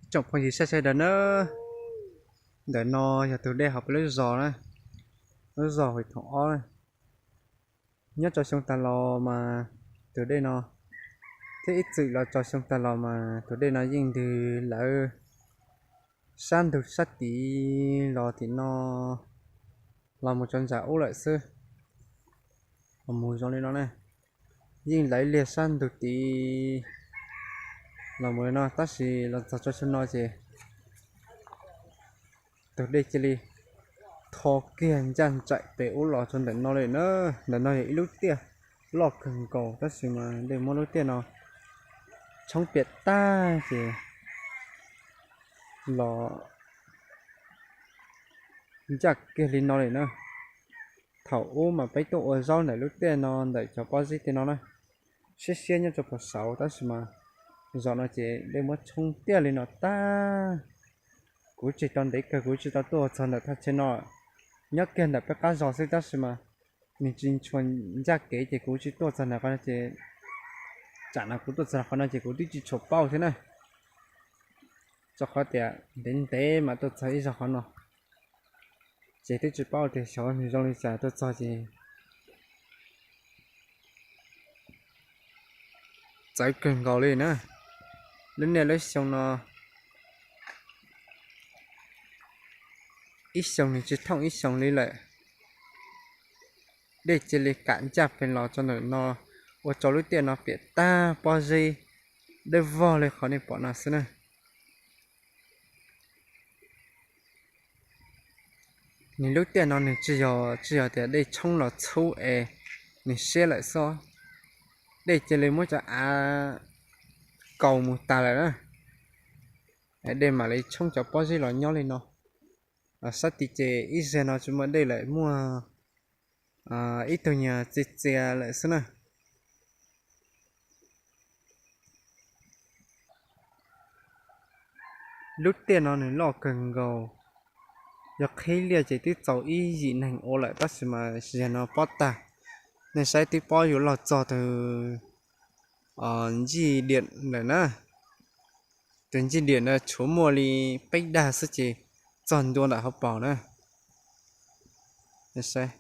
Tsoom phooj ywg sawv daws na, ntawm no yog tus dej hauv peb lub zos na, lub zos Huv Thoom ob na. Nyob rau xyoo tag los mas tus dej no, thiab ib txwm los rau xyoo tag los mas tus dej no yeej ntws lawv sab ntug sab tid los tim no, los mus rau nram ub lawm xwb. Los mus zoo li no na, yeej lawv liag sab ntug tid los mus li no, tab sis los txog rau xyoo no ces tus dej cia li tho kiag ncaj nraim pem ub los rau ntawm no li na. Ntawm no yog ib lub tiaj loj kawg nkaus tab sis mas dej muab lub tiaj no tshoob piam tag ces los ncaj kiag li no li na. Thaum ub mas peb tuaj ua zaub ntawm lub tiaj no ntawm cov pob zeb tej no na, siab siab nyob rau puag saud tab sis mas zaum no ces dej muab tshoob tiaj li no tag. Kuv tsis tau ntev kawg, kuv tsis tau tuaj txog ntawm thaj chaw no, nyob kiag ntawm peb qab zos xwb tab sis mas nws tsis tshua ncaj kev ces kuv tsis tuaj txog ntawm qhov no ces, tsam no kuv tuaj txog qhov no ces kuv twb tsis tshua paub thiab na. Rau qhov tias ntev ntev mas tuaj txog ib zaug qhov no ces twb tsis paub tias xyov nws zoo li cas, tuaj txog ces txawv kawg nkaus li na. Lub niaj lub xyoo no, ib xyoo nws tsis thooj ib xyoo li lawm. Dej cia li kam ncaj pes los rau ntawm no, ua rau lub tiaj no piam tag, pob zeb dawb vog li qhov nej pom no xwb na. Nws lub tiaj no nws tsis yog, tsis yog tias dej tshoob los txhub es nws siab lawm xwb, dej cia li muab cov av kaus mus tas lawm na, dej mam li tshoob cov pob zeb los nyob li no. Sab tid ces ib zaug no tsis muaj dej lawm, muaj ib tug nyuag txias txias lawm xwb na. Lub tiaj no nws loj kawg nkaus, yog qhib liaj ces twb txaus ib yim neeg ua lawm tab sis mas zaum no pob tag. Nej saib twb pob yuav los txog tus ntsij diam lawm na. Tus ntsij diam no tshuav muaj li peb dag xwb ces txog ntua ntawm hauv paus na. Nej saib,